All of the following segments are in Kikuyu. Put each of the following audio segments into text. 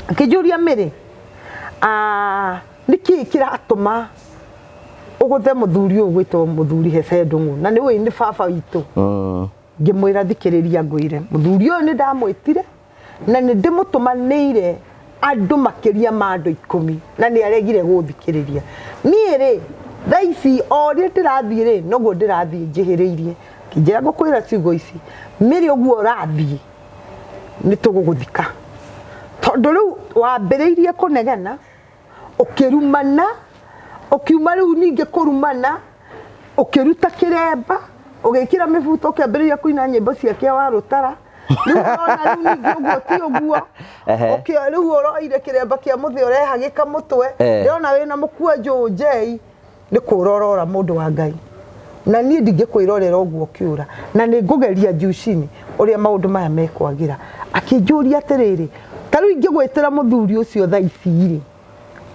Akĩnjũria Mĩrĩ, ah, nĩkĩĩ kĩratũma ũgũthe mũthuri ũyũ gwĩtwo mũthuri Hece Ndũng'ũ na nĩ ũĩ nĩ baba witũ? Ngĩmwĩra thikĩrĩria ngwĩre, mũthuri ũyũ nĩ ndamwĩtire na nĩ ndĩmũtũmanĩire andũ makĩria ma andũ 10 na nĩ aregire gũthikĩrĩria. Niĩ rĩ, thaa ici o ũrĩa ndĩrathiĩ rĩ, noguo ndĩrathiĩ njĩhĩrĩirie. Kĩnjĩra ngũkwĩra ciugo ici, Mĩrĩ ũguo ũrathiĩ nĩ tũgũgũthika, tondũ rĩu wambĩrĩirie kũnegena, ũkĩrumana, ũkiuma rĩu ningĩ kũrumana, ũkĩruta kĩremba, ũgĩkĩra mĩbuto, ũkĩambĩrĩria kũina nyĩmbo cia kĩa wa rũtara. Rĩu ũrona rĩu ningĩ ũguo ti ũguo. Rĩu ũroire kĩremba kĩa mũthĩ ũrehagĩka mũtwe, ndĩrona wĩna mũkwanjũ njei, nĩ kũra ũrora mũndũ wa Ngai. Na niĩ ndingĩkwĩrorera ũguo ũkĩũra, na nĩ ngũgeria juu chini ũrĩa maũndũ maya mekwagĩra. Akĩnjũria atĩrĩrĩ, ta rĩu ingĩgwĩtĩra mũthuri ũcio thaa ici rĩ,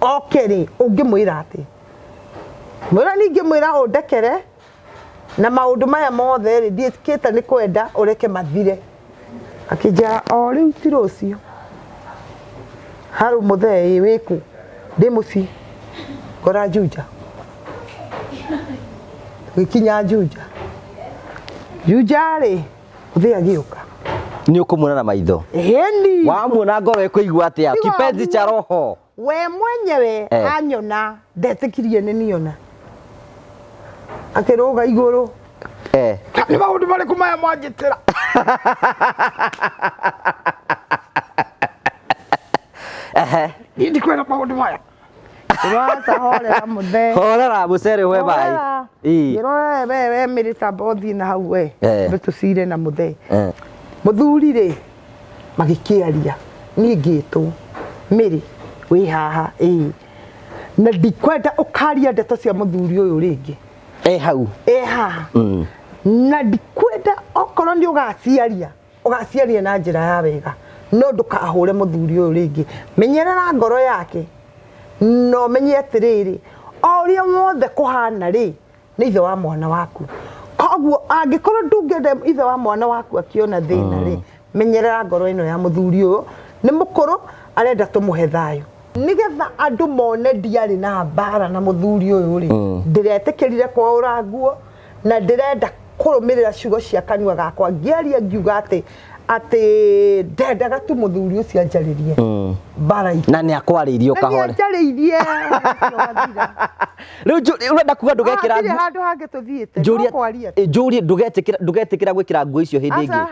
oke rĩ, ũngĩmwĩra atĩa? Mwĩra niĩ ingĩmwĩra ũndekere, na maũndũ maya mothe rĩ, ndiĩkĩte nĩ kwenda ũreke mathire. Akĩnjĩra o rĩu ti rũciũ. Harũ mũthee ĩ wĩkũ? Ndĩ mũciĩ. Ngora Juja. Tũgĩkinya Juja. Juja rĩ, mũthee agĩũka. Nĩ ũkũmuona na maitho. Ĩni. Wamuona ngoro ĩkũigua atĩa? Tiga Kipenzi cha roho. We mwenyewe anyona ndetĩkirie nĩ niona. Akĩrũga igũrũ. Nĩ maũndũ marĩkũ maya mwanjĩtĩra? Niĩ ndikwenda maũndũ maya. Ũraca horera mũthee. Horera mũcere we maĩ. Horera. Ii. Ngĩrwo we we we Mary tamba ũthiĩ na hau we. Tũcire na mũthee. Mũthuri rĩ magĩkĩaria niĩ ngĩtwo Mary wĩ haha ĩĩ na ndikwenda ũkaria ndeto cia mũthuri ũyũ rĩngĩ. E hau. E haha. Na ndikwenda okorwo nĩ ũgaciaria ũgaciaria na njĩra ya wega no ndũkahũre mũthuri ũyũ rĩngĩ. Menyerera ngoro yake na ũmenye atĩrĩrĩ, o ũrĩa wothe kũhana rĩ, nĩ ithe wa mwana waku. Koguo angĩkorwo ndũngĩenda ithe wa mwana waku akĩona thĩna rĩ, menyerera ngoro ĩno ya mũthuri ũyũ, nĩ mũkũrũ arenda tũmũhe thayũ. Nĩgetha andũ mone ndiarĩ na mbara na mũthuri ũyũ rĩ, ndĩretĩkĩrire kwaũra nguo na ndĩrenda kũrũmĩrĩra ciugo cia kanua gakwa ngĩaria ngiuga atĩ atĩ ndendaga tu mũthuri ũcio anjarĩrie mbara itũ. Na nĩ akwarĩirie Na nĩ ũkahore. anjarĩirie ũcio wathira. Rĩu ũrenda kuga ndũgekĩra Hatirĩ nguo- handũ hangĩ tũthiĩte no Njũrie kwaria njũrie ndũgetĩkĩra ndũgetĩkĩra gwĩkĩra nguo icio hĩndĩ ĩngĩ. Aca,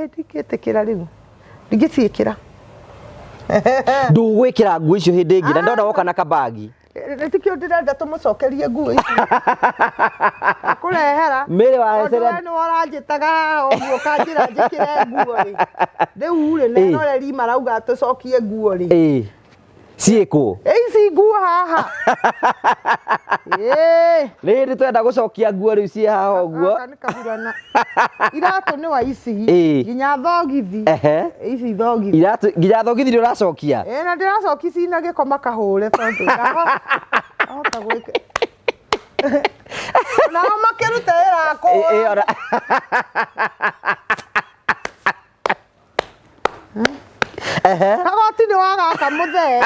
ndingĩtĩkĩra rĩu ndingĩciĩkĩra. Ndũgwĩkĩra nguo icio hĩndĩ ĩngĩ na ndona woka na kabagi. Nĩkĩo ndĩrenda tũmũcokerie nguo ici. Akũrehera. Mary wa Tondũ Hecere- we nĩwe ũranjĩtaga ũguo ũkanjĩra njĩkĩre nguo rĩ. Rĩu rĩ, na eroreri marauga tũcokie nguo rĩ. Ĩĩ. Ciĩkũ? Ici nguo haha. Ĩĩ. Rĩrĩ twenda gũcokia nguo rĩu ciĩ haha ũguo. Gaka nĩ kahurana. Iratũ nĩ wa ici. Ĩĩ. Nginya thogithi. Ici thogithi. Iratũ nginya thogithi nĩ ũracokia? Ĩĩ na ndĩracokia cina gĩko makahũre tondũ ndahota gwĩka. Nao makĩrute wĩra wa kũhũra. Ĩĩ ona. Kagoti nĩ wa gaka mũthee.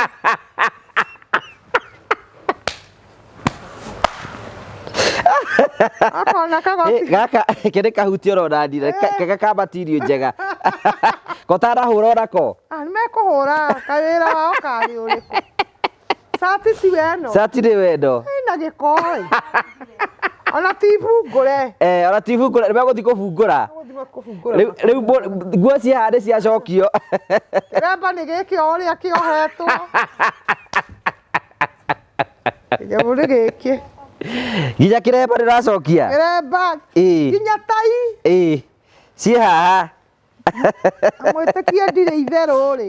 Akona kagoti. Gaka kĩrĩ kahuti ũrona ndire kega ka matirio njega. Kotarahũra onako. Ah, nĩ mekũhũra kawĩra wao karĩ ũrĩkũ? Cati ti weno. Cati nĩ wendo. Ĩna gĩko ĩ. Ona ti bungũre. Ona ti bungũre, nĩ megũthiĩ kũbungũra. Megũthiĩ kũbungũra. Rĩu nguo ciĩ haha nĩ ciacokio. Kĩremba nĩ gĩkĩ o ũrĩa kĩohetwo. Kĩnyamũ nĩ gĩkĩ. Nginya kĩremba nĩ ũracokia? Kĩremba. Ĩĩ. Nginya tai. Ĩĩ. Ciĩ haha. Mwĩtĩkie ndirĩ itherũ rĩ.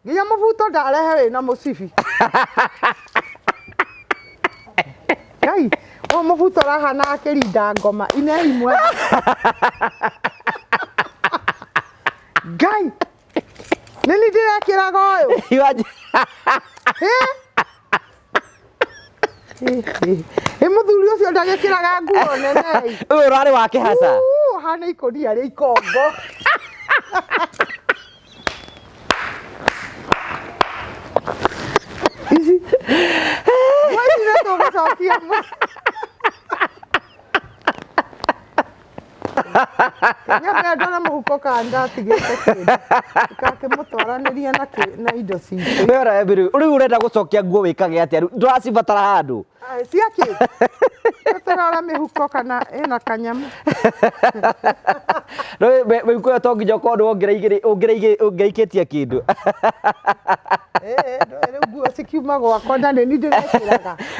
Nginya mũbuto ndarehe wĩna mũcibi. Ngai, ũyũ mũbuto ũrahana akĩrinda ngoma ine imwe. Ngai, nĩ niĩ ndĩrekĩraga ũyũ. Imagine. Ĩ mũthuri ũcio ndagĩkĩraga nguo nene. Ũyũ ũrarĩ wa kĩhaca. Hana ikũnia rĩa ikongo. Ngĩcokia nyambe ndore mũhuko kana ndatigĩte kĩndũ ngakĩmũtwaranĩria na indo citũ. We ora rĩu rĩu ũrenda gũcokia nguo wĩkage atĩa rĩu ndũracibatara handũ? Ai, ciakĩ tũrora mĩhuko kana ĩna kanyamũ. Rĩu mĩhuko ĩyo to nginya ũkorwo nĩ ũngĩraikĩtie kĩndũ. Ĩĩ, ndũĩ rĩu nguo cikiuma gwakwa na nĩ niĩ ndĩrekĩraga.